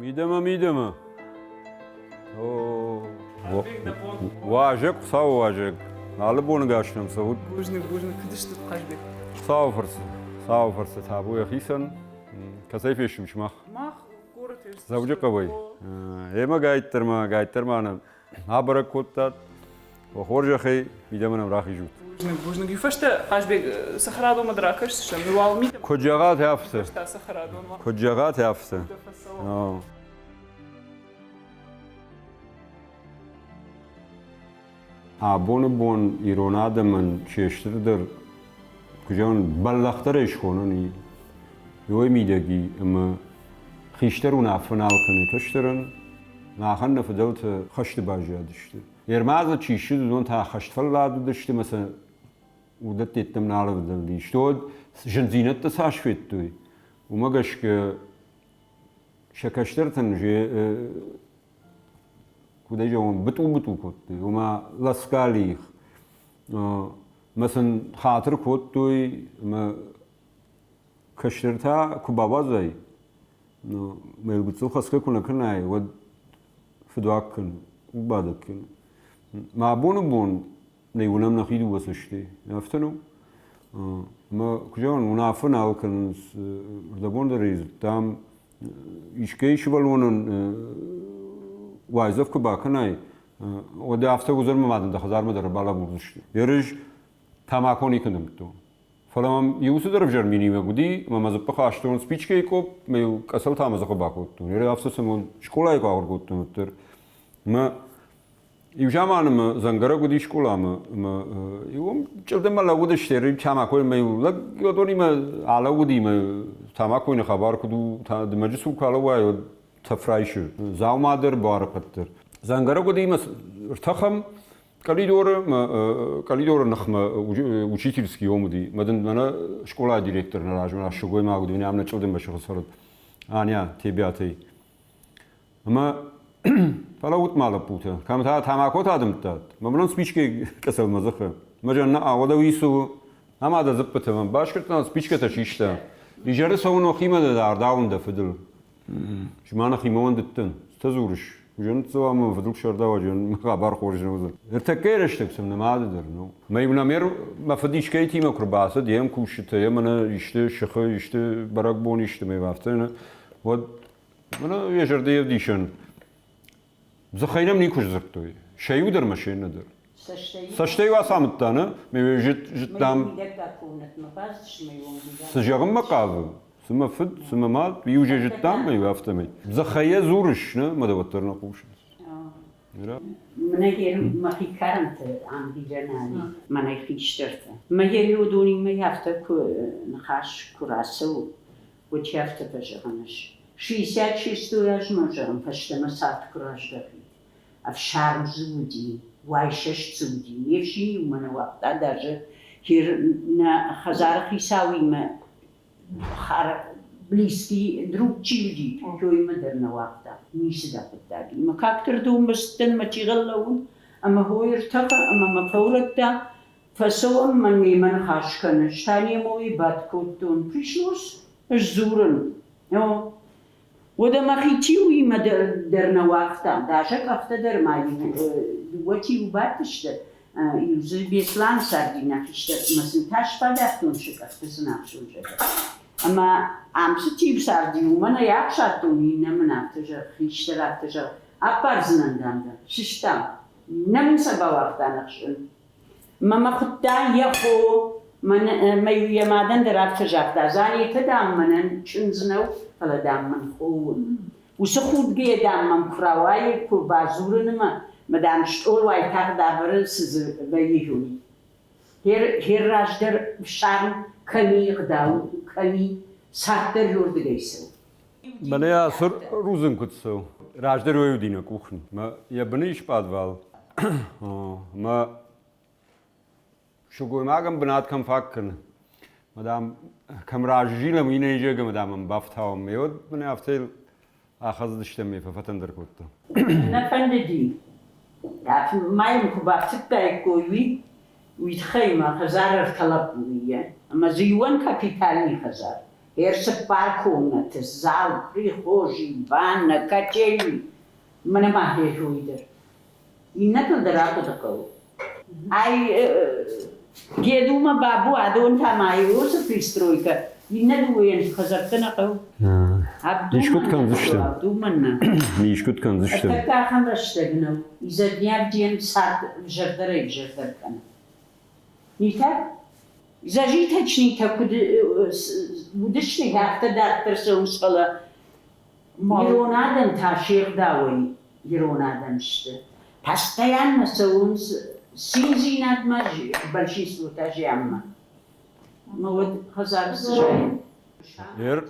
Мидӕмӕ, мидӕмӕ. Уазӕг, Хуыцауы уазӕг. Алы боныгас нӕм цӕут. Бузныг, бузныг. Куыд стут, Хъазбег? Хуыцауы фӕрцы. Хуыцауы фӕрцы табу йӕхицӕн. Кӕцӕй фестут сымах? Мах горӕтӕй. Дзӕуджыхъӕуӕй. Емӕ гайддӕр ма, гайддӕр ма нӕ абӕрӕг кодтат. Уӕ хорзӕхӕй, мидӕмӕ нӕм рахизут. Бузныг, бузныг. Иу фӕстӕ, Хъазбег, цӕхӕрадонмӕ дӕр акӕсдзыстӕм. Ныр уал мидӕмӕ. Куыд зӕгъат, афтӕ. Цӕхӕрадонмӕ. Куыд зӕгъат, афтӕ. Абоны бон ирон адӕмӕн се стырдӕр, куы зӕгъын, бӕллӕхдӕрӕй схонӕн и, уой мидӕг и, ӕмӕ хистӕр уынаффӕ нал кӕны кӕстӕрӕн, махӕн нӕ фыдӕлтӕ хӕсты баззадысты. Ермадзы чи ссыд, уыдон та хӕстфӕллад уыдысты ӕмӕ сӕ уыдӕтты йеддӕм нал ӕвдӕлди. Стӕй зындзинӕдтӕ цас федтой, уымӕ гӕсгӕ сӕ кӕстӕртӕн куыд ӕй зӕгъон, бытъу-бытъу кодтой, ома ласкали их. Ӕмӕ сын хатыр кодтой, ӕмӕ кӕстӕртӕ куы бауадзай, мӕ гыццыл хӕсгӕ куы нӕ кӕнай, уӕд фыдуаг кӕны, къулбадӕг кӕны. Мӕ абоны бон нӕ уынӕм нӕхи дыууӕ цӕстӕй. Афтӕ нӕу? Ӕмӕ куы зӕгъон, уынаффӕ нал кӕнынц, рдӕбон дӕр ӕй дзырдтам, искӕй сывӕллонӕн уайдзӕф куы бакӕнай, уӕд афтӕ уыдзӕн мӕ мад дӕ хӕдзармӕ дӕр ӕрбалӕбурдзысты. Ерыс тамако никуы нымдтон. Фӕлӕ мӕм иу цыдӕр ӕвзӕр миниуӕг уыди, ӕмӕ мӕ дзыппы хастон спичкӕйы къопп, мӕ-иу къӕцӕлтӕ мӕ дзыхы бакодтон. Еры афтӕ цымон скъолайы куы ахуыр кодтон, уӕддӕр. Мӕ иу заманы мӕ дзӕнгӕрӕг уыди скъоламӕ, ӕмӕ иу уым чъылдыммӕ лӕууыдысты, еры тамакойы мӕ иу лӕг уыдонимӕ алӕууыди, мӕ тамакойы хабар куыд у, дымӕджы цур куы алӕууай, уӕд тӕф райсы. Дзаума дӕр, буарыхъӕд дӕр. Дзӕнгӕрӕг уыди мӕ ртӕхӕм, Къӕлидоры, къӕлидоры ныхмӕ учительский ом уыди. Мӕ дын мӕнӕ скъолайы директор нӕ размӕ сылгоймаг уыди, ам нӕ чъылдыммӕ сыхы цӕрыд. Аня Тебиатӕй. Ӕмӕ фӕлӕуут ма лӕппутӕ, кӕм та тамако та дымдтат? Мӕ мын спичкӕйы къӕцӕл мӕ дзыхы. Мӕ зӕгъын, уӕдӕ уый цы у? Ӕмӕ дӕ дзыппытӕ мӕм баскъуырдта, спичкӕтӕ систа. Изӕры цӕуын уӕхимӕ дӕ ардауын дӕ фыдыл. Чи ма нӕхимӕ уӕндыдтӕн? Цытӕ дзурыс? Зӕнццӕуа мӕ фыдыл сӕрдауӕджы хабар хорз нӕ уыдзӕн. Ныртӕккӕйы рӕстӕг сын нымады дӕр нӕу. Мӕ иу номер мӕ фыд искӕйтимӕ куы рбацыд, йе мкусджытӕ, йе мӕнӕ исты сыхы, исты бӕрӕгбон исты мӕ афтӕ нӕ, уӕд мӕнӕ йӕ зӕрдӕйы ӕвдисӕн. Дзыхӕй нӕм никуы сдзырдтой. Сӕ иу дӕр мӕ се ннӕ дӕр. Цӕстӕй ацамыдта, нӕ? Ме зыдтам. Цы зӕгъынмӕ хъавы? Цы мӕ фыд, цы мӕ мад, иу же зыдтам ӕй, афтӕмӕй. Дзыхӕй йӕ дзурыс, нӕ? Мӕ дӕ уӕддӕр нӕ хъусынц. Мӕнӕ мӕхи карӕнты ам бирӕ нал и, мӕнӕй хистӕртӕ. Мӕ йе уыдонимӕ афтӕ куы ныхас куы рацӕуы, уӕд афтӕ фӕзӕгъын ӕз. Шестьдесят шестой азмӕ, зӕгъын, фӕстӕмӕ цард куы раздӕхид. Ӕфсарм дзы уыди, уайсӕст дзы уыди. Ме фсин-иу мӕ нӕ уагъта даже нӕ хӕдзары хицауимӕ близкий друг чи уыди, уыимӕ дӕр нӕ уагъта. Ницы дӕ хъуыддаг и. Мӕ как-то рдоммӕ цыдтӕн, мӕ тигъыл лӕууын, ӕмӕ хойы ӕртӕхы ӕмӕ мӕ фӕурӕдта. Фӕцӕуӕм мӕ мемӕ ныхас кӕны. Станемойы бадт кодтон. Пришлось сдзурын. О, уӕдӕ мӕхи тиуимӕ дӕр нӕ уагъта. Даже къӕхтӕ дӕр ма иу дыууӕ тиуы бадтысты. Иу дзы Беслӕны царди нӕ хистӕр ӕмӕ сын тас бадардтон сӕ къӕхты сын ӕхсон зӕгъгӕ. Ӕмӕ ам цы тиу царди, уымӕн ӕй ӕхсадтон, иннӕ мын афтӕ зӕгъ, хистӕр афтӕ зӕгъ, аппардзынӕн, дам, дӕ. Сыстам. Нӕ мын сӕ бауагъта ныхсын. Мӕ мӕ хуыдта йӕ хо, мӕ-иу йӕ мадӕн дӕр афтӕ загъта, Занетӕ, дам, мӕнӕн чындз нӕу, фӕлӕ, дам, мын хо у. Уыцы худгӕйӕ, дам, мӕм куы рауайы, куы бадзуры нымӕ, мӕ, дам, стъол уайтагъд ӕвӕры, цы дзы вӕййы, уый. Хер раздӕр фсарм кӕми гъдау, кӕми царддӕр ёрдыгӕй цӕуы. Мӕнӕ ацы рудзынг куыд цӕуы? Раздӕр уый уыди нӕ къухны. Мӕ йӕ быны ис пъадвал. Мӕ сылгоймагӕн бынат кӕм фаг кӕны. Мӕ, дам, кӕм разилӕм, уый нӕ изӕгӕ, мӕ, дам, ӕм бафтауӕм. Мӕ уӕд мӕнӕ афтӕ ахӕцыдыстӕм, мӕ фӕфӕтӕндӕр кодта. Нӕ фӕндыди. Ма йӕм куы бафтыдтаиккой, уый, уый тыххӕй мӕ хӕдзар ӕртӕ лӕппуйы ӕмӕ дзы иуӕн капитальный хӕдзар. Ӕрцыппар комнаты, зал, прихожий, ванна, котельный. Мӕнӕ ма хӕхой дӕр. Иннӕтыл дӕр ахъуыды хъӕуы. Ай Гедумӕ Бабу адон та ма уыцы пристройкӕ иннӕ дыууӕйӕн хӕдзӕрттӕ нӕ хъӕуы. Искуыд кӕндзысты. Абдумӕн нӕ. Искуыд кӕндзысты. Ӕртӕккӕ ахӕм рӕстӕг нӕу. Изӕдниавдийӕн цард ӕвзӕрдӕрӕй-ӕвзӕрдӕр кӕны. Не так? Зажиточнитӕ куыд уыдысты, афтӕ дарддӕр цӕуынц, фӕлӕ ирон адӕм та се гъдауӕй ирон адӕм сты. Постоянно цӕуынц циндзинадмӕ, большинство та зианмӕ. Ӕмӕ уӕд хӕдзары цы зайы? Ер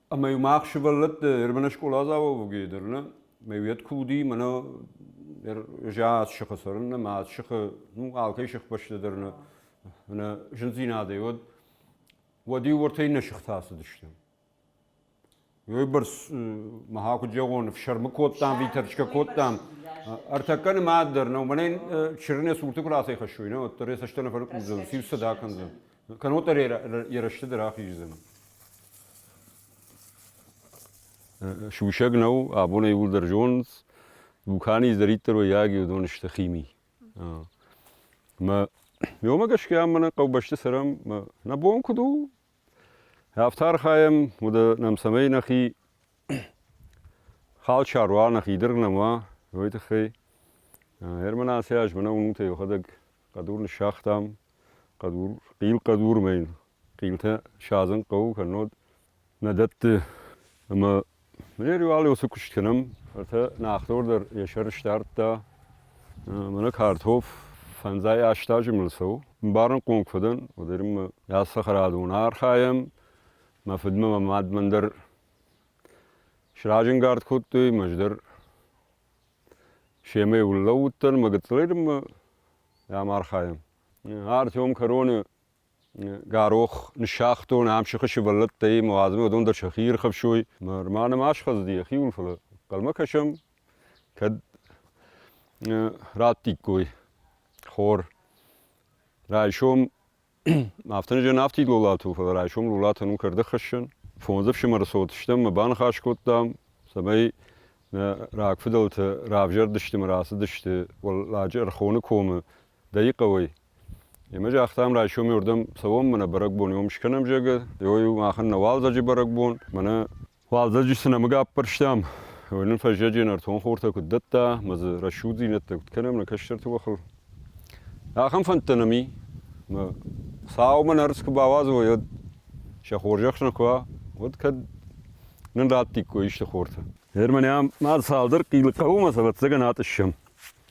ӕмӕ-иу мах сывӕллӕтты ӕрмӕнӕ скъоладзау уӕвгӕйӕ дӕр нӕ, мӕ уӕд куы уыди, мӕнӕ ӕз сыхы цӕрын нӕ, мӕ сыхы, ну, алкӕй сыхбӕсты дӕр нӕ, нӕ зындзинадӕй уӕд, уӕд-иу уӕртӕ иннӕ сыхтӕ ацыдысты. Уыйбӕрц мӕ куыд зӕгъон, ӕфсӕрмы кодтам, витӕрчкӕ кодтам. Ӕртӕккӕ нымад дӕр нӕу, мӕнӕн чырыны цурты куы рацӕйхӕссой, нӕ, уӕддӕр йӕ цӕстӕ нӕ фӕныкъулдзӕн, циу сӕ дакӕндзӕн. Кӕннод дӕр йӕ рӕзты дӕр ахиздзӕн. Сусӕг нӕу, абон ӕй иууылдӕр зонынц, дуканийы цыдӕриддӕр уӕййаг и, уыдон сты хими. Мӕ уымӕ гӕсгӕ ам мӕнӕ хъӕубӕсты цӕрӕм, нӕ бон куыд у, Афтӕ архайӕм, уӕдӕ нӕм цӕмӕй нӕхи халсар уа, нӕхи дыргъ нӕм уа, уый тыххӕй. Ӕрмӕн ацы аз мӕнӕ уынут йӕхӕдӕг хъӕдур ныссагътам, хъӕдур, хъил хъӕдур мӕ йын хъилтӕ садзын хъӕуы, кӕннод нӕ дӕтты. Ӕмӕ ныр уал уыцы куыст кӕнӕм, ӕртӕ нӕхдор дӕр йӕ сӕр сдардта. Мӕнӕ картоф фӕндзай аст азы мыл цӕуы. Ӕмбарынхъом куы фӕдӕн, уӕд мӕ йӕ цӕхӕрадон архайӕм. Мӕ фыдмӕ мӕ мадмӕ дӕр сразӕнгард кодтой, мӕ ӕз дӕр семӕ лӕууыдтӕн, мӕ гыццылӕй дын ам архайӕм. Артем кӕроны Гарох ныссагътон ам сыхы сывӕллӕттӕй ӕмӕ уадзын уыдон дӕр сӕхи ирхӕфсой. Нырма нӕма схӕцыди йӕхиуыл, фӕлӕ хъӕлмӕ кӕсӕм, кӕд раттиккой хор. Райсом афтӕ нӕ зӕгъын афтид лолатӕ у, фӕлӕ райсом лолатӕн у кӕрдӕгхӕссӕн. Фондз ӕфсымӕры цот стӕм ӕмӕ баныхас кодтам, цӕмӕй нӕ рагфыдӕлтӕ равзӕрдысты ӕмӕ рацыдысты Уӕлладжы Ӕрхоны комы Дӕйыхъӕуӕй. Емӕ загътам, райсом уырдӕм цӕуӕм, мӕнӕ бӕрӕгбон уым скӕнӕм, зӕгъгӕ. Ой, махӕн нӕ уалдзӕджы бӕрӕгбон, мӕнӕ уалдзӕджы цы нӕмыг аппӕрстам, уый нын фӕззӕджы нӕртон хортӕ куыд дӕтта, ӕмӕ дзы рӕсугъддзинӕдтӕ куыд кӕнӕм нӕ кӕстӕрты уӕхыл. Ахӕм фӕндтӕ нӕм и. Мӕ Хуыцау мӕ ӕрдз куы бауадзой, уӕд сӕ хорзӕх нӕ куы уа, уӕд кӕд нын раттиккой исты хортӕ. Ныр мӕнӕ ма цалдӕр хъилы хъӕуы мӕ сӕ ӕвӕццӕгӕн атъыссӕм.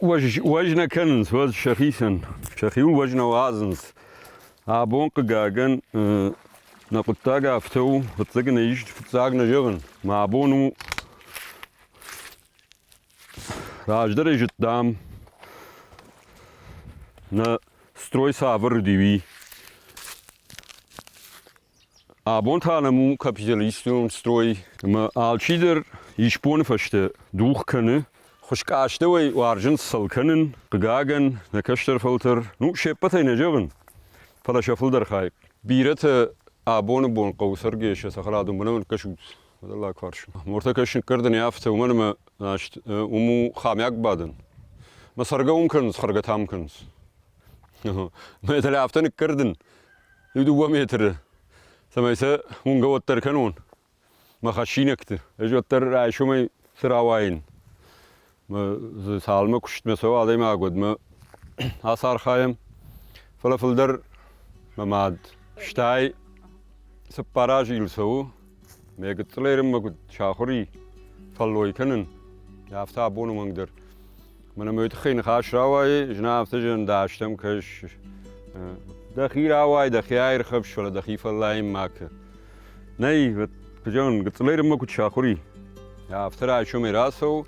Уӕз нӕ кӕнынц, уӕз сӕхицӕн, сӕхиуыл уӕз нӕ уадзынц. Абон, хъыгагӕн, нӕ хъуыддаг афтӕ у, фыццаг нӕ ис, фыццаг нӕ зӕгъын. Мӕ абон у, раздӕр ӕй зыдтам, нӕ строй цавӕр уыди, уый. Абон та нӕм у капиталистон строй, ӕмӕ алчидӕр исбоны фӕстӕ дугъ кӕны. Хуыскъастӕуӕй уарзынц цӕл кӕнын, хъыгагӕн, нӕ кӕстӕр фӕлтӕр, ну, се ппӕтӕй нӕ зӕгъын, фӕлӕ сӕ фылдӕр хай. Бирӕтӕ абоны бон хъӕуы цӕргӕ сӕ цӕхӕрадон бынӕн кӕсут, дӕллаг фарс. Мортӕ кӕсын кӕрдын афтӕ, уымӕн ӕмӕ уым у хамиаг бадӕн. Мӕ цӕргӕ уым кӕнынц, хӕргӕ та ам кӕнынц. Мӕ афтӕ ныккӕрдын, иу-дыууӕ метры, цӕмӕй сӕ уынгӕ уӕддӕр кӕнон мӕ хӕссинӕгты. Ӕз уӕддӕр райсомӕй цы рауайын, мӕ дзы цалынмӕ куыстмӕ цӕуа адӕймаг, уӕдмӕ ацархайӕм. Фӕлӕ фылдӕр мӕ мад. Стӕй цыппар азы йыл цӕуы, мӕ гыццылӕй рынмӕ куыд сахуыр и фӕллой кӕнын, афтӕ абоны онг дӕр. Мӕнӕ мӕ тыххӕй ныхас рауайы, зына афтӕ зын дӕ азтӕм кӕс. Дӕхи рауай, дӕхи аирхӕфс, фӕлӕ дӕхи фӕллайын ма кӕ. Нӕй, куыд зӕгъын, гыццылӕй рынмӕ куыд сахуыр и, афтӕ райсомӕй рацӕуы.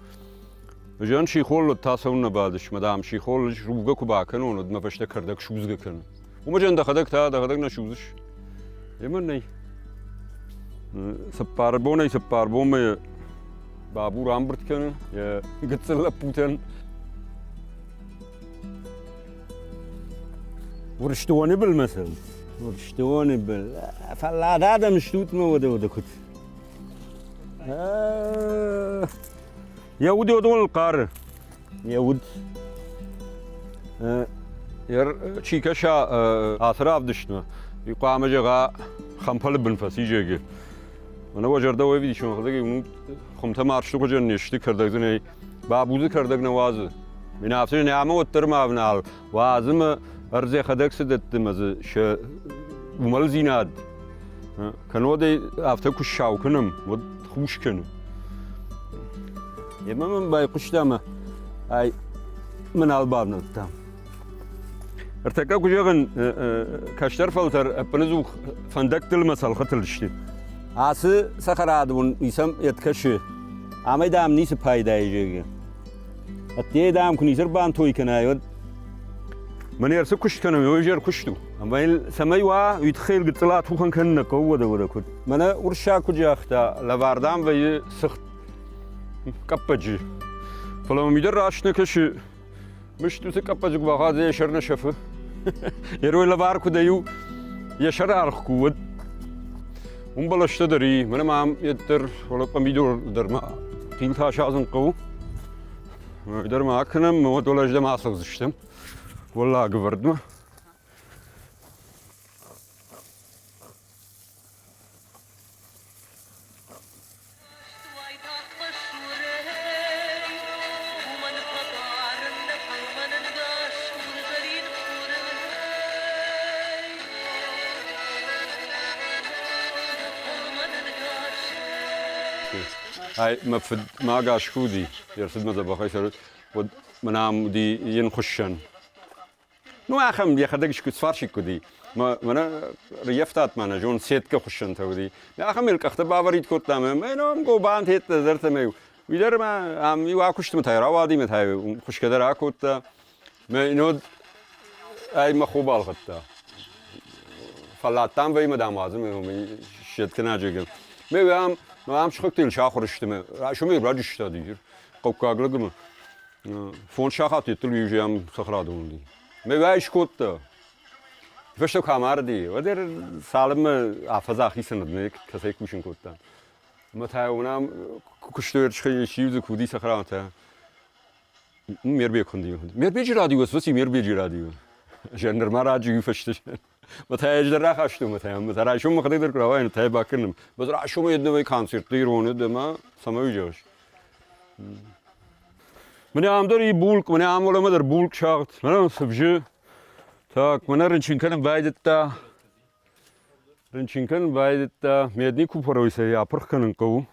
Зӕгъын, сихор та цӕуыннӕ бадыс, мӕ дам, сихор рувгӕ куы бакӕнон, уӕд мӕ фӕстӕ кӕрдӕг судзгӕ кӕны. Уымӕ зӕгъын, дӕхӕдӕг та, дӕхӕдӕг нӕ судзыс. Емӕ нӕй. Цыппар бонӕй цыппар бонмӕ Бабу рамбырд кӕны йӕ гыццыл лӕппутӕн. Урсдоны былмӕ цӕуынц. Урсдоны был. Фӕллад адӕм стут мӕ уӕдӕ уӕдӕ куыд? Йӕ уд уыдоныл хъары. Йӕ уд. Чи кӕса ацы равдыстмӕ, уый хъуамӕ зӕгъа хӕмпӕлы бын фӕци зӕгъы. Мӕнӕ уӕ зӕрдӕ уӕ видишон хӕдзӕгӕй уынут, хуымтӕ марсты хуызӕн не сты, кӕрдӕг дзы нӕй. Бабудзы кӕрдӕг нӕ уадзы. Мин афтӕ нӕ ӕмӕ уӕддӕр ма ӕвнал. Уадзы мӕ ӕрдз йӕхӕдӕг цы дӕтты мӕ дзы сӕ уымӕлдзинад. Кӕннод ӕй афтӕ куы ссау кӕнӕм, уӕд хус кӕны. Емӕ мын байхъуыста ӕмӕ ай мын нал бавнӕлдта. Ӕртӕккӕ куы зӕгъын, кӕстӕр фӕлтӕр ӕппынӕдзух фӕндӕгтыл мӕ цӕлхытыл сты. Ацы цӕхӕрадон исӕм йӕд кӕсы, амӕй дам ницы пайда и зӕгъы. Ӕдде дам куы ницы ӕрбантой кӕнай, уӕд мӕн ӕрцы куыст кӕнӕм, уый ӕвзӕр куыст у. Ӕмӕ йыл цӕмӕй уа, уый тыххӕй йыл гыццыл атухӕн кӕнын нӕ хъӕуы уӕдӕ уӕдӕ куыд. Мӕнӕ уырыссаг куыд загъта, лӕвар дам вӕййы цыхт къӕппӕджы. Фӕлӕ мӕм уый дӕр раст нӕ кӕсы. Мыст уыцы къӕппӕджы куы бахадзы, йӕ сӕр нӕ сӕфы. Йӕ лӕвар куы дӕ иу, йӕ сӕр аргъ куы уыд. Уым бӕлӕстӕ дӕр и, мӕнӕ ма ам йеддӕр, фӕлӕ пъамидор дӕр ма хъилтӕ асадзын хъӕуы. Дӕр ма акӕнӕм, уӕд уӕлӕздӕм ацӕудзыстӕм уӕллаг ӕвӕрдмӕ. Ай мӕ фыд ма ӕгас куы уыди, йе рцыдмӕ дзӕбӕхӕй цӕры, уӕд мӕнӕ ам уыди йын хуыссӕн. Ну, ахӕм йӕхӕдӕг скуыдзфарсик уыди. Мӕнӕ рыййӕфтат ма нӕ зон сеткӕ хуыссӕнтӕ уыди. Ахӕм йыл къӕхтӕ бавӕрид кодта ӕмӕ мӕ ам гобан теттӕ зӕртӕ мӕ уый дӕр ма ам иу акуыстмӕ та рауади мӕ та хуысгӕ дӕр акодта. Мӕ инод ӕй мӕ хо балхӕдта. Фӕлладтам вӕймӕ дам уадзы мӕ сеткӕ наджегӕ. Мӕ ам ам сыхӕгтыл сахуыр сты мӕ райсомӕй раджы сыстади хъӕуккаг лӕгмӕ. Фондз сахаты йеддыл уый ам цӕхӕрадон уыди. Мӕ уӕй скодта. Фӕстӕ куы амарди, уӕд цалынмӕ афӕдз ахицӕн уыд, нӕ кӕцӕй кусын кодта. Ӕмӕ та уынӕм куыстой ӕрчхӕй сиу дзы куы уыди цӕхӕратӕ. Мербег хуынди. Мербеджы радио цы Мербеджы радио. Зӕр нырма раджы иу фӕсты. Мӕ та ӕз дӕр рахастон, мӕ та мӕ та райсом мӕхӕдӕг дӕр куы рауайын, та бакӕнӕм. Мӕ райсомӕй одновой концерт ироны ӕмӕ цӕмӕй уыдзӕс. Мӕнӕ ам дӕр и булкъ, мӕнӕ ам уӕлӕмӕ дӕр булкъ сагъд, мӕнӕ цывзы. Так, мӕнӕ рынчын кӕнын байдыдта. Рынчын кӕнын байдыдта. Медный купорой сӕ апырх кӕнын хъӕуы.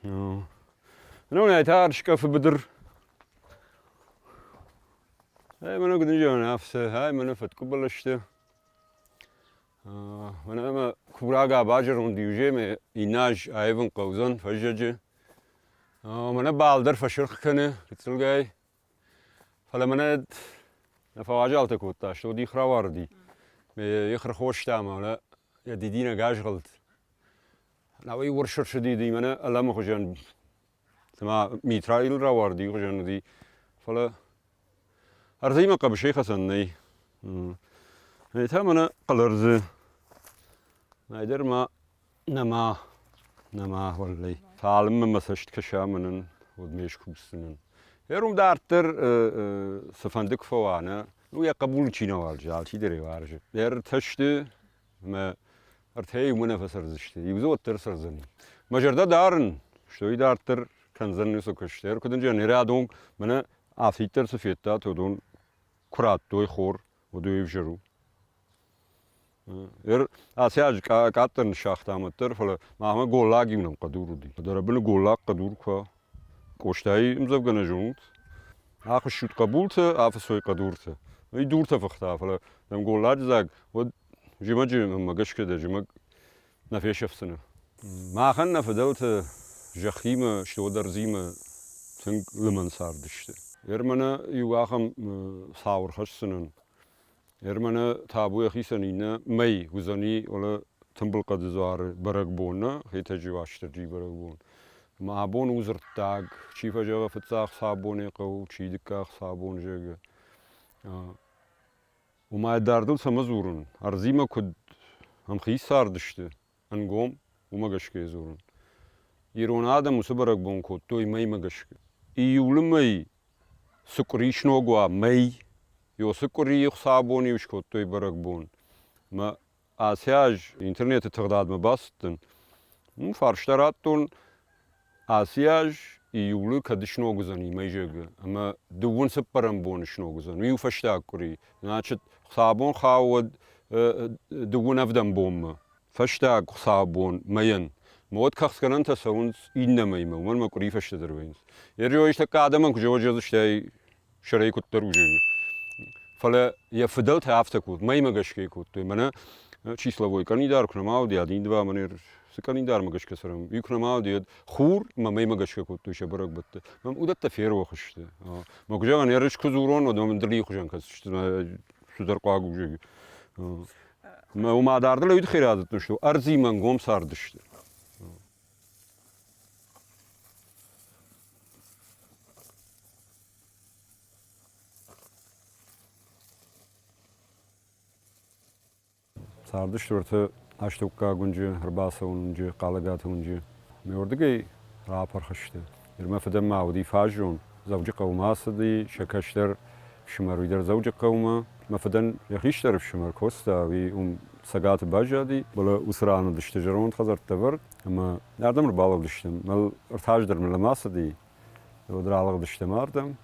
Ну, нӕ та ӕрскъӕфы быдыр. Ай, мӕнӕ куыд ныззӕгъын, афтӕ, ай, мӕнӕ фӕткъуы бӕлӕсты. Мӕнӕ мӕ курагӕ базӕронд иу ме иннӕ аз аивын хъӕудзӕн фӕззӕджы. Мӕнӕ бал дӕр фӕсырх кӕны гыццылгай. Фӕлӕ мӕнӕ нӕ фӕуазалтӕ кодта, стод их рауарыди. Ме их рхоста ӕмӕ йӕ дидинӕг азгъӕлд. Науӕй урс ӕрцыди мӕнӕ ӕлӕмы хуызӕн. Цыма митрайыл рауарди хуызӕн уыди. Фӕлӕ ӕрдзимӕ хъӕбысӕй хӕцӕн нӕй. Та мӕнӕ хъӕлӕрдзы. Найдӕр ма нӕма, нӕма уӕллӕй. Цалынмӕ мӕ цӕст кӕса мӕнӕн, уӕд ме скусдзынӕн. Ерум дарддӕр цыфӕнды куы фӕуа, нӕ, ну йӕ хъӕбулы чи нӕ уарзы, алчидӕр ӕй уарзы. Ӕртӕ сты ӕмӕ ӕртӕйы уымӕ нӕ фӕцӕрдзысты, иу дзы уӕддӕр цӕрдзӕни. Мӕ зӕрдӕ дарын, стӕй дарддӕр кӕндзӕн уыцы куыст. Ӕркуыдынджы нырӕдон мӕнӕ афтиддӕр цы федтат, уыдон куы радтой хор, уӕд уый ӕвзӕр у. Ацы аз къаддӕр ныссагътам уӕддӕр, фӕлӕ махмӕ голлаг иу нӕм хъӕдур уыди. Дӕрӕбыны голлаг хъӕдур куы Къостайы ӕмдзӕвгӕ нӕ зонут? Ахуыссут хъӕбултӕ, афыцой хъӕдуртӕ. Уый дуртӕ фыхта, фӕлӕ дӕм голладжы дзаг, уӕд зымӕджы мӕ гӕсгӕ дӕ зымӕг нӕ фесӕфдзынӕ. Махӕн нӕ фыдӕлтӕ зӕххимӕ, стодӕрдзимӕ тынг лымӕн цардысты. Ермӕнӕ иу ахӕм цау ӕрхӕсдзынӕн. Ермӕнӕ табу йӕхицӕн иннӕ мӕй уыдзӕни, уӕлӕ тымбыл хъӕды дзуары бӕрӕгбон, нӕ Хетӕджы Уастырджийы бӕрӕгбон. Ӕмӕ абон у дзырддаг, чи фӕзӕгъы фыццаг сабонӕй хъӕуы, чи дыккаг сабон зӕгъы. Уымӕй дардыл цӕмӕ дзурын, ӕрдзимӕ куыд ӕмхиц цардысты, ӕнгом, уымӕ гӕсгӕ дзурын. Ирон адӕм уыцы бӕрӕгбон кодтой мӕймӕ гӕсгӕ. Июлы мӕй цы къуыри сног уа, мӕй, ё цы къуырийы хуыцаубон-иу скодтой бӕрӕгбон. Мӕ ацы аз интернеты тыгъдадмӕ бацыдтӕн, фарста радтон, ацы аз июлы кӕд сног уыдзӕни мӕйзӕгы ӕмӕ дыууын цыппӕрӕм бон сног уыдзӕн, уый у фӕстаг къуыри. Значит, хуыцаубон хауы уӕд дыууын ӕвдӕм бонмӕ. Фӕстаг хуыцаубон мӕйӕн. Мӕ уӕд кӕхцгӕнӕнтӕ цӕуынц иннӕ мӕймӕ, уымӕн мӕ къуыри фӕстӕдӕр вӕййынц. Ерджойы тӕккӕ адӕмӕн куы зӕгъы, стӕй сӕрӕй куыддӕр у зӕгъы. Фӕлӕ йӕ фыдӕлтӕ афтӕ кодтой, мӕймӕ гӕсгӕ кодтой. Мӕнӕ числовой къӕлиндар куы нӕма уыди, один два мӕнӕ цы къӕлиндармӕ гӕсгӕ цӕрӕм, уый куы нӕма уыди, уӕд хур мӕ мӕймӕ гӕсгӕ кодтой сӕ бӕрӕгбӕтты. Уыдӕттӕ ферох сты. Мӕ куы зӕгъын, ерыс куы дзурон, уӕд мӕм ӕндӕр хуызӕн кӕсдзысты, цыдӕр хъуаг у зӕгъы. Мӕ уымӕ дардыл уый тыххӕй рӕдыдтон, что ӕрдзимӕ ӕнгом цардысты. Цардысты ӕртӕ астӕуккаг уынджы, ӕрбацӕуӕн уынджы, Хъалӕгаты уынджы. Ме уырдыгӕй рапырх сты. Ныр мӕ фыдӕн ма уыди фаззон, Дзӕуджыхъӕумӕ ацыди, сӕ кӕстӕр ӕфсымӕр уый дӕр Дзӕуджыхъӕумӕ. Мӕ фыдӕн йӕ хистӕр ӕфсымӕр Коста, уый уым Цӕгаты баззади, фӕлӕ уыцы ран уыдысты зӕронд хӕдзӕрттӕ ӕвӕрд ӕмӕ ардӕм ӕрбалыгъдыстӕм. Мӕ ӕртӕ азы дӕр мыл ӕм ацыди, уӕд ралыгъдыстӕм ардӕм.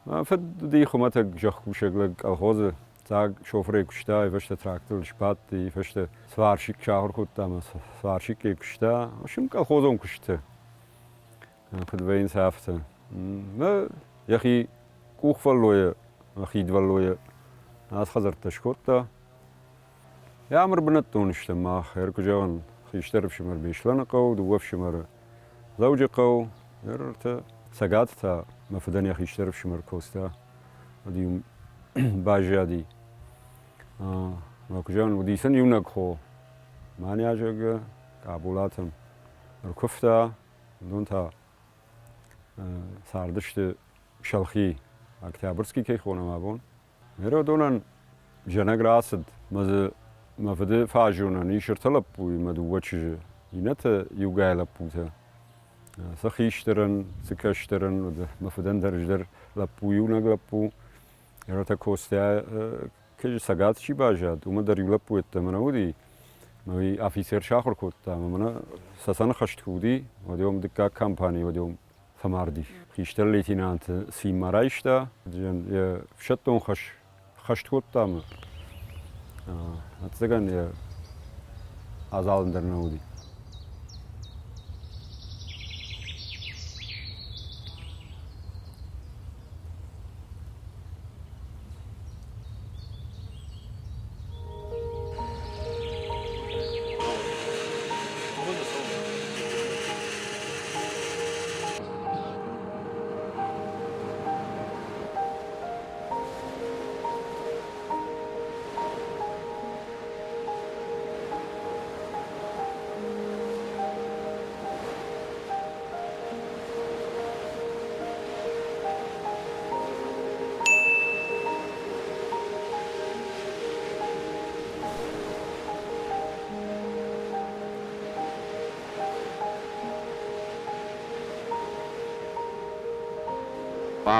Мӕ фыд уыди хуымӕтӕг зӕхкусӕг лӕг колхозы дзаг шофырӕй куыста, йӕ фӕстӕ тракторыл сбадти, йӕ фӕстӕ сварщик сахуыр кодта ӕмӕ сварщикӕй куыста. В общем, колхозон куысты. Куыд вӕййынц, афтӕ. Мӕ йӕхи къухвӕллойӕ, хидвӕллойӕ ацы хӕдзӕрттӕ скодта. Йӕ ӕмыр бынӕттон стӕм мах, ӕркуы зӕгъын, хистӕр ӕфсымӕр Беслӕны хъӕу, дыууӕ ӕфсымӕры Дзӕуджыхъӕу, ӕртӕ Цӕгаты та мӕ фыдӕн йӕ хистӕр ӕфсымӕр Коста уыди, баззади. Мӕ куы зӕгъын, уыди сын иунӕг хо, Маня, зӕгъгӕ, Къаболатӕм ӕркуывта, уыдон та цардысты Шалхи, Октябрьский кӕй хонӕм абон. Ныр зӕнӕг рацыд, мӕ дзы мӕ фыды фаззонӕн ис ӕртӕ лӕппуйы мӕ дыууӕ чызджы, иннӕтӕ иугай лӕппутӕ. Цы хистӕрӕн, цы кӕстӕрӕн, мӕ фыдӕн дӕр ӕз лӕппу, иунӕг лӕппу. Ӕртӕ Костя Цӕгат чи баззад, уымӕ дӕр иу лӕппу йеддӕмӕ нӕ уыди. Уый афицер сахуыр кодта ӕмӕ мӕнӕ Цӕцӕны хӕст куы уыди, уӕд уым дыккаг компани, уӕд уым фӕмарди. Хистӕр лейтенанты цин ма райста, йӕ ӕфсӕддон хӕс хӕст кодта ӕмӕ ӕцӕгӕн йӕ адзал ӕндӕр нӕ уыди.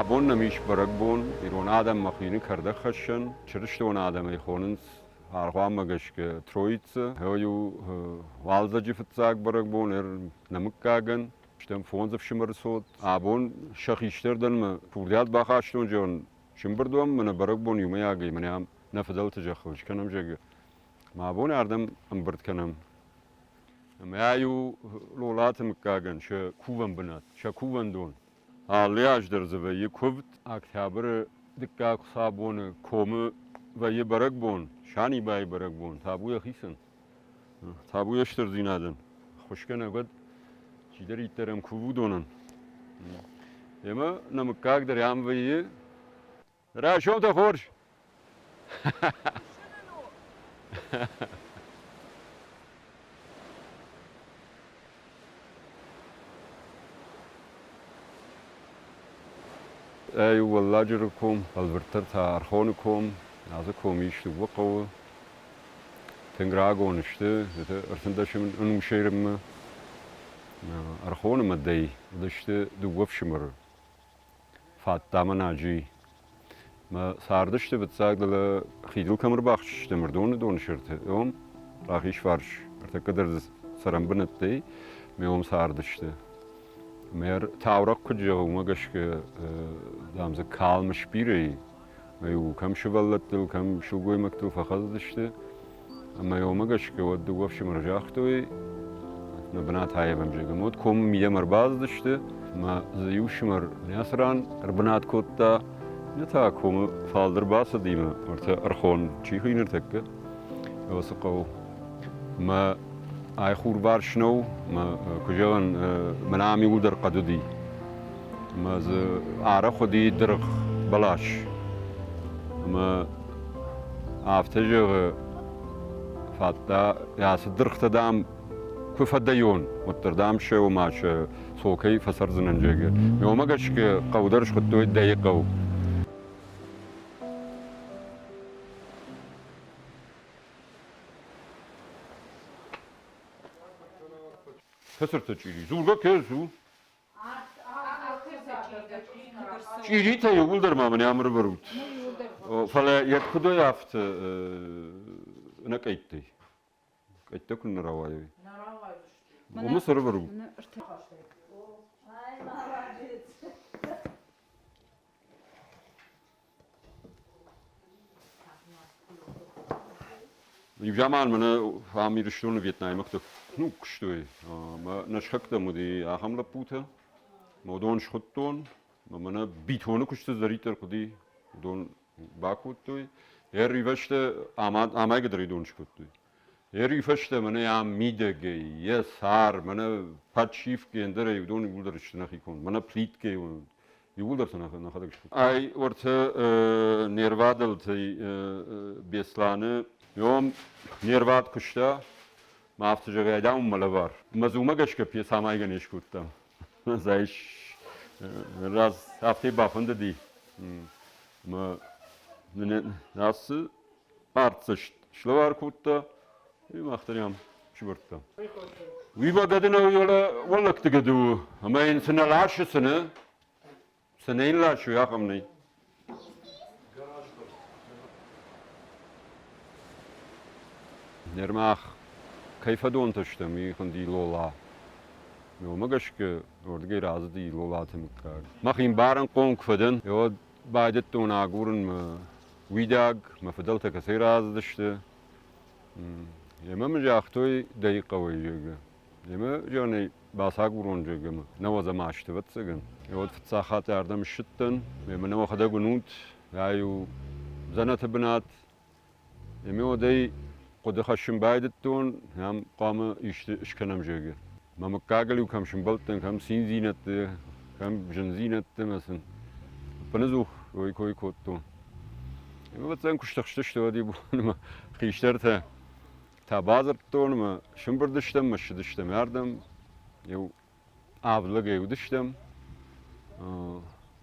Абон нӕм ис бӕрӕгбон, ирон адӕммӕ хуыйны Кӕрдӕгхӕссӕн, чырыстон адӕм ӕй хонынц аргъуанмӕ гӕсгӕ Троица. Иу уалдзӕджы фыццаг бӕрӕгбон нӕ мыггагӕн. Стӕм фондз ӕфсымӕры цот. Абон сӕ хистӕр дӕн мӕ курдиат бахастон, зӕгъын, сымбырд уӕм, мӕнӕ бӕрӕгбон иумӕйагӕй мӕнӕ ам нӕ фыдӕлты зӕххыл скӕнӕм, зӕгъгӕ. Мӕ абон ардӕм ӕмбырд кӕнӕм. Ӕмӕ ай у Лолаты мыггагӕн сӕ кувӕн бынат, сӕ кувӕндон. Алы аз дӕр дзы вӕййы куывд. Октябры дыккаг хуыцаубоны комы вӕййы бӕрӕгбон, Санибайы бӕрӕгбон, табу йӕхицӕн, табу йе стырдзинадӕн. Хуысгӕнӕг уӕд чидӕриддӕр ӕм кувы, уыдонӕн. Ӕмӕ нӕ мыггаг дӕр ам вӕййы. Райсомтӕ хорз! Ай у Уӕлладжыры ком, бӕлвырддӕр та Ӕрхоны ком. Ацы комы ис дыууӕ хъӕуы. Тынг рагон сты, ӕртындӕсӕм ӕнусӕй рынмӕ. Ӕрхоны мадӕй уыдысты дыууӕ фсымӕры. Фӕдта мӕ Наджи. Мӕ цардысты фыццаг дӕлӕ хидыл кӕм ӕрбахызтысты Мырдоны доны сӕрты, уым рахизфарс ӕртӕккӕ дӕр дзы цӕрӕнбынӕттӕй ме уым цардысты. Мӕ таурӕгъ куыд зӕгъы, уымӕ гӕсгӕ, дам дзы калм сбирӕ и, ӕмӕ-иу кӕм сывӕллӕттыл, кӕм сылгоймӕгтыл фӕхӕцыдысты. Ӕмӕ уымӕ гӕсгӕ уӕд дыууӕ ӕфсымӕры загътой, нӕ бынат аивӕм, зӕгъгӕ. Уӕд комы мидӕмӕ ӕрбацыдысты, ӕмӕ дзы иу ӕфсымӕр ацы ран ӕрбынат кодта, иннӕ та комы фалдӕр бацыди ӕмӕ ӕртӕ ӕрхон чи хуыйны ныртӕккӕ, уыцы хъӕу. Мӕ ай хурварс нӕу, мӕ куы зӕгъын, мӕнӕ ам иууылдӕр хъӕд уыди. Ӕмӕ дзы арӕх уыди дыргъ бӕлас. Ӕмӕ афтӕ зӕгъы, фӕдта, ацы дыргътӕ, дам, куы фӕдӕйон, уӕддӕр, дам, сӕ ома сӕ сокӕй фӕцӕрдзынӕн, зӕгъы. Уымӕ гӕсгӕ хъӕу дӕр схуыдтой Дӕйы хъӕу. Кӕцыртӕ чъири? Дзургӕ кӕс у. Чъиритӕ иууылдӕр ма мын ам ӕрывӕрут. Фӕлӕ йӕ куыдӕй афтӕ ӕнӕ къӕйттӕй? Къӕйттӕ куы нӕ рауайой. Уымы цы ӕрывӕрут? Иу заман мӕнӕ ам Ирыстоны вьетнаймӕгтӕ ну куыстой. Мӕ нӕ сыхӕгтӕм уыди ахӕм лӕппутӕ. Мӕ уыдон схуыдтон. Мӕ мӕнӕ бетоны куысты цыдӕриддӕр хъуыди, уыдон бакодтой. Ӕрривӕзтӕ амайгӕ дӕр уыдон скодтой. Ӕрифӕстӕ мӕнӕ ам мидӕгӕй, йӕ цар, мӕнӕ подшивкӕ ӕндӕрӕй уыдон иууылдӕр сты нӕхи конд. Мӕнӕ плиткӕ иууылдӕр сӕ нӕхӕдӕг скодтой. Ай уӕртӕ не рвадӕлтӕй Беслӕны ном не рвад куыста, мӕ афтӕ зӕгъай, дам, мӕ лӕвар. Мӕ дзы уымӕ гӕсгӕ пьесӕ амайгӕ не скодтам. Знаешь, раз афтӕ бафӕндыди, мӕ ацы артдзӕст слӕвар кодта, и мах дӕр ам сывӕрдта. Уый ма гӕды нӕу, уӕллӕгты гӕды у, ӕмӕ йын цы нӕ ласы, цы нӕ, цы нӕ йын ласы, ахӕм нӕй. Нырмах кӕй фӕдонтӕ стӕм, уый хуынди Лола. Уымӕ гӕсгӕ уырдыгӕй рацыди Лолаты мыггаг. Мӕхи ӕмбарынхъом куы фӕдӕн, уӕд байдыдтон агурын мӕ уидаг, мӕ фыдӕлтӕ кӕцӕй рацыдысты. Ӕмӕ мын загътой Дӕйы хъӕуӕй, зӕгъгӕ. Ӕмӕ зӕгъын, бацагурон, зӕгъгӕ, мӕ нӕуӕдзӕм азты, ӕвӕццӕгӕн. Уӕд фыццаг хатт ардӕм ссыдтӕн, ӕмӕ нӕ уӕхӕдӕг уынут, ай у дзӕнӕты бынат. Ӕмӕ уӕд ӕй хъуыды хӕссын байдыдтон, ам хъуамӕ исты скӕнӕм, зӕгъгӕ. Мӕ мыггагыл-иу кӕм сымбӕлдтӕн, кӕм циндзинӕдты, кӕм зындзинӕдты ӕмӕ сын ӕппынӕдзух ой кой кодтон. Ӕвӕццӕгӕн куы стыхстысты, уӕд иу бон мӕ хистӕртӕ та бадзырдтон ӕмӕ сымбырд стӕм, ӕмӕ ссыдыстӕм ардӕм. Иу авд лӕгӕй уыдыстӕм.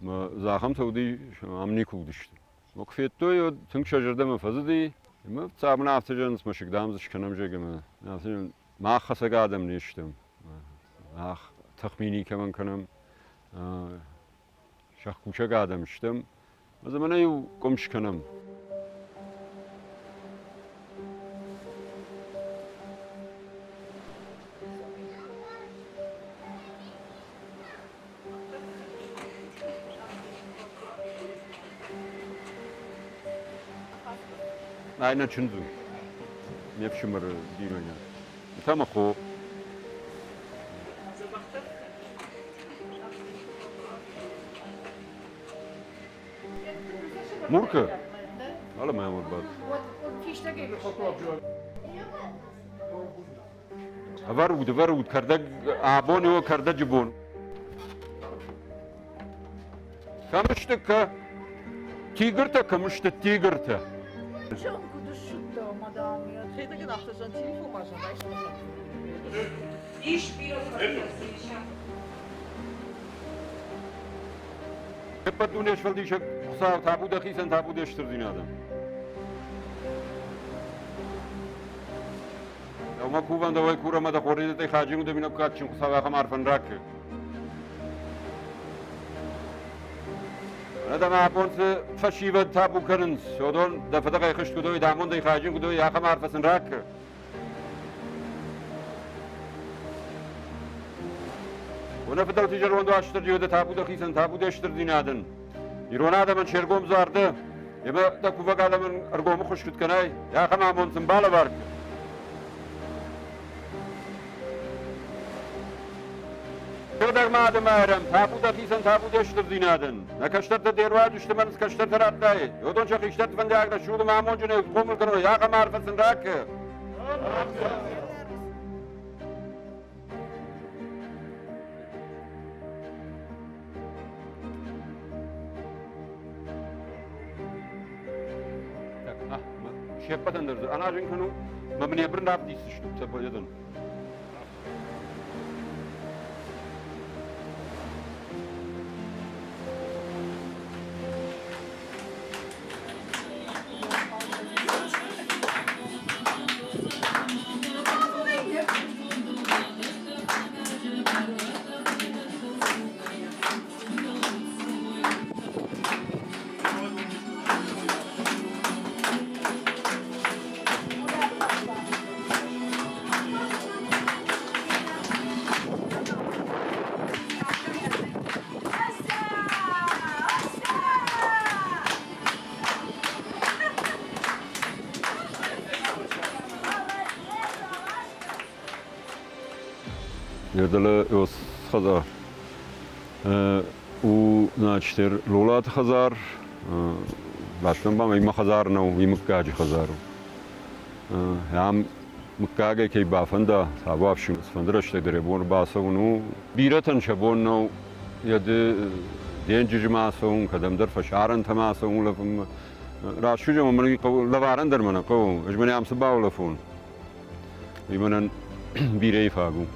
Мӕ дзы ахӕмтӕ уыди, ам никуы уыдысты. Мӕ куы федтой, уӕд тынг сӕ зӕрдӕмӕ фӕцыди. Ӕмӕ цӕмӕн афтӕ зӕгъынц, мӕсыг, дам, дзы скӕнӕм, зӕгъгӕ, ӕмӕ афтӕ мах хӕцӕг адӕм не стӕм. Мах тыхми никӕмӕн кӕнӕм. Зӕхкусӕг адӕм стӕм. Ӕмӕ дзы мӕнӕ иу къуым скӕнӕм. Ай нӕ чындз у, ме фсымӕры бинойнаг. Та мӕ хо. Мурка? Ала мӕ бад. Ӕвӕрут, ӕвӕрут, кӕрдӕг, абон у кӕрдӕджы бон. Кӕм сты, кӕ? Тигртӕ кӕм сты, тигртӕ? Ӕппӕт дуне сфӕлдисӕг Хуыцау, табу дӕхицӕн, табу де стырдзинадӕн. Дӕумӕ кувӕн дӕуӕй курӕм ӕмӕ дӕ хорздзинӕдтӕй хаджын у дӕ минӕвгад кадджын Хуыцау ахӕм арфӕн ракӕ. Ӕнӕ дӕм абон цы фӕсивӕд табу кӕнынц, уыдон дӕ фыдӕхӕй хызт куыд уой, дӕ амондӕй хайджын куыд уой, ахӕм арфӕ сын ракӕ. Уӕ фыдӕлты зӕронд Уастырджи дӕ табу дӕхицӕн, табу де стырдзинадӕн. Ирон адӕмӕн се ргом зӕрдӕ, ӕмӕ дӕ кувӕг адӕмӕн ӕргомы хуыз куыд кӕнай, ахӕм амонд сын балӕвар кӕн. Сыгъдӕг мады Майрӕм, табу дӕхицӕн, табу де стырдзинадӕн. Нӕ кӕстӕртӕ де руаджы сты, мӕн кӕстӕртӕ радтай. Уыдон сӕ хистӕрты фӕндиаг рӕсугъд ӕмӕ амондджынӕй хъомыл кӕной, ахӕм арфӕ сын ракӕ. Се ппӕтӕн дӕр дзы аназын кӕнут, мӕ мын йӕ бырн равдисдзыстут сӕ поэтӕн. Ердылы хӕдзар у, значит, Лолаты хӕдзар, бӕстон ба ма хӕдзар нӕу, уый мыггаджы хӕдзар у. Ам мыггагӕй кӕй бафӕнда, табуафси, цыфӕнды рӕстӕг дӕр йӕ бон ӕрбацӕуын у. Бирӕтӕн сӕ бон нӕу йӕ денджызмӕ ацӕуын, кӕдӕмдӕр фӕсарӕнтӕм ацӕуын улӕфынмӕ. Раст зӕгъын, мӕн лӕварӕн дӕр мӕ нӕ хъӕуы, ӕз мӕнӕ ам цы баулӕфон, уый мӕнӕн бирӕйы фаг у.